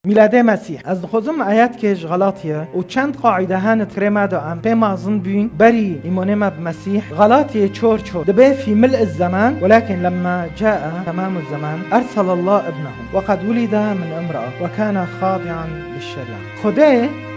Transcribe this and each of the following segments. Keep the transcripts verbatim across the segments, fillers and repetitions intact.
Mîladê Mesîh. Ez dixwazim ayetke ji Xelatiyê û çend qaîde hene di kirê me de em pê mezin bûn berî îmanê me bi Mesîh. Xelatiyê çor çor. Dibê fî mil'iz zeman, welakin lemma ca'a temamuz zeman, erselallah ibnehu. Ve qed wulida min imra'a ve kana xadi'an lişşeri'a. Xwedê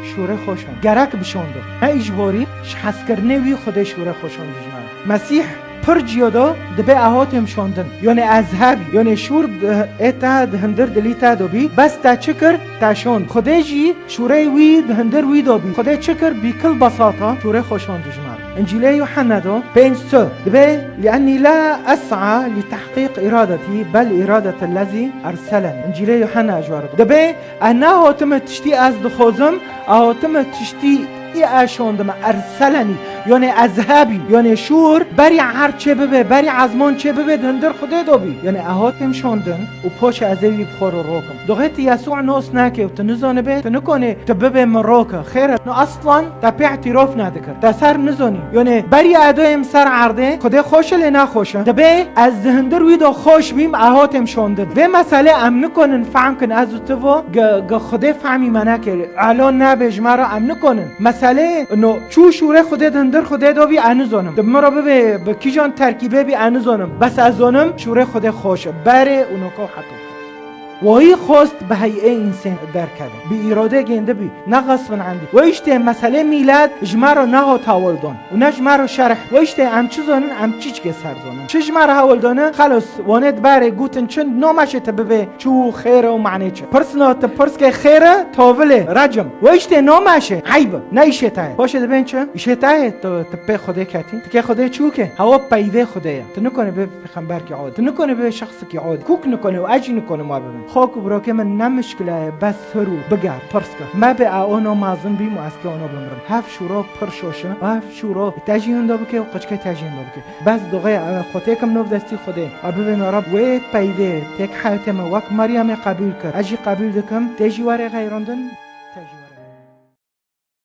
şûrê xwe şond. Gerek bişondo. Ne îjborî, ji hezkirinê wî Xwedê şûrê xwe şond ji me. Mesîh pir ciyo do, dibê ew hatê şondin. Yonê ez hebî. Yonê şûr di, ê te di hindir dilî te do bî. Bes te çi kir? Te şond. Xwedê jî şûrê wî di hindir wî do bî. Xwedê çi kir? Bîkil besata şûrê xwe şond ji me. Încîlê Yuhanna do pênc tu. Dibê, "Li'ennî la es'a li tahqîq iradetî, bel iradetellezî erseleni." Încîlê Yuhanna ji we re do. Dibê, "Ez nehatime tiştî ez dixwazim, ez hatime tiştî î ez şondime, erselenî." Yonê ez hebî. Yonê şûr berî erd çê bibe, berî ezman çê bibe, di hindir Xwedê do bî. Yonê ez hatêm şondin û poşê ez ê wî bi xwe re rokim. Doxê tu Yesû nos nake û tu nizanibe, tu nikonê tu bibe miroke. Xêr e, no aslan te pê îtîrof nedikir. Te ser nizanî. Yonê berî ez doyêm ser erdê, Xwedê xweş e lê nexweş e. Dibê ez di hindir wî de xweş bîm, ez hatêm şondin. Vê meselê em nikonin fehm kin, ez û tu vo, ge, ge Xwedê fehmî me neke. Elo nebe ji me re em nikonin. Meselê no çû şûrê Xwedê di hindir Xwedê do bî, ez nizonim. Di min re bibe bi kîjan terkîbê bî, ez nizonim. Bes ez zonim şûrê Xwedê xweş e. Berê û noka û heta. Wayî xwest bi heyê însan derkeve. Bi îrade gêndi bî. Ne xesbin endî. Wê îştê meselê mîlad ji me re nehat hewldon. Û ne ji me re şerh. Wê îştê em çi zonin, em çiçkê ser zonin. Çi ji me re hewldone, xelos, wanê di berê gotin çi, no meşê te bibe çû xêr e û manê çi. Pirsna te pirskê xêr e, tavilê, recim. Wê îştê no meşê, eyb e, ne îşê te ye. Paşê dibên çi? Îşê te ye, tu, tu pê Xwedê ketî. Tu kê Xwedê çûke, hewa peyvê Xwedê ye. Tu nikone bê pêxemberkî adî. Tu nikone bê şexsikî adî. Kûk nikone û ez jî nikonim wa bibim. Xak û birokê min ne mişkile ye, bes hir û bige, pirs ke. Me bê a ono mezin bîm û ez kê ono bimirim. Hev şûro pir şoş e, hev şûro te jî hindo bike û qeçke te jî hindo bike. Bes doxê, e, xwe têkim nov destî Xwedê. A bibê me Reb wê peyvê têk heyatê me wek Meryemê qebûl kir. Ez jî qebûl dikim, tê jî were xeyrandin.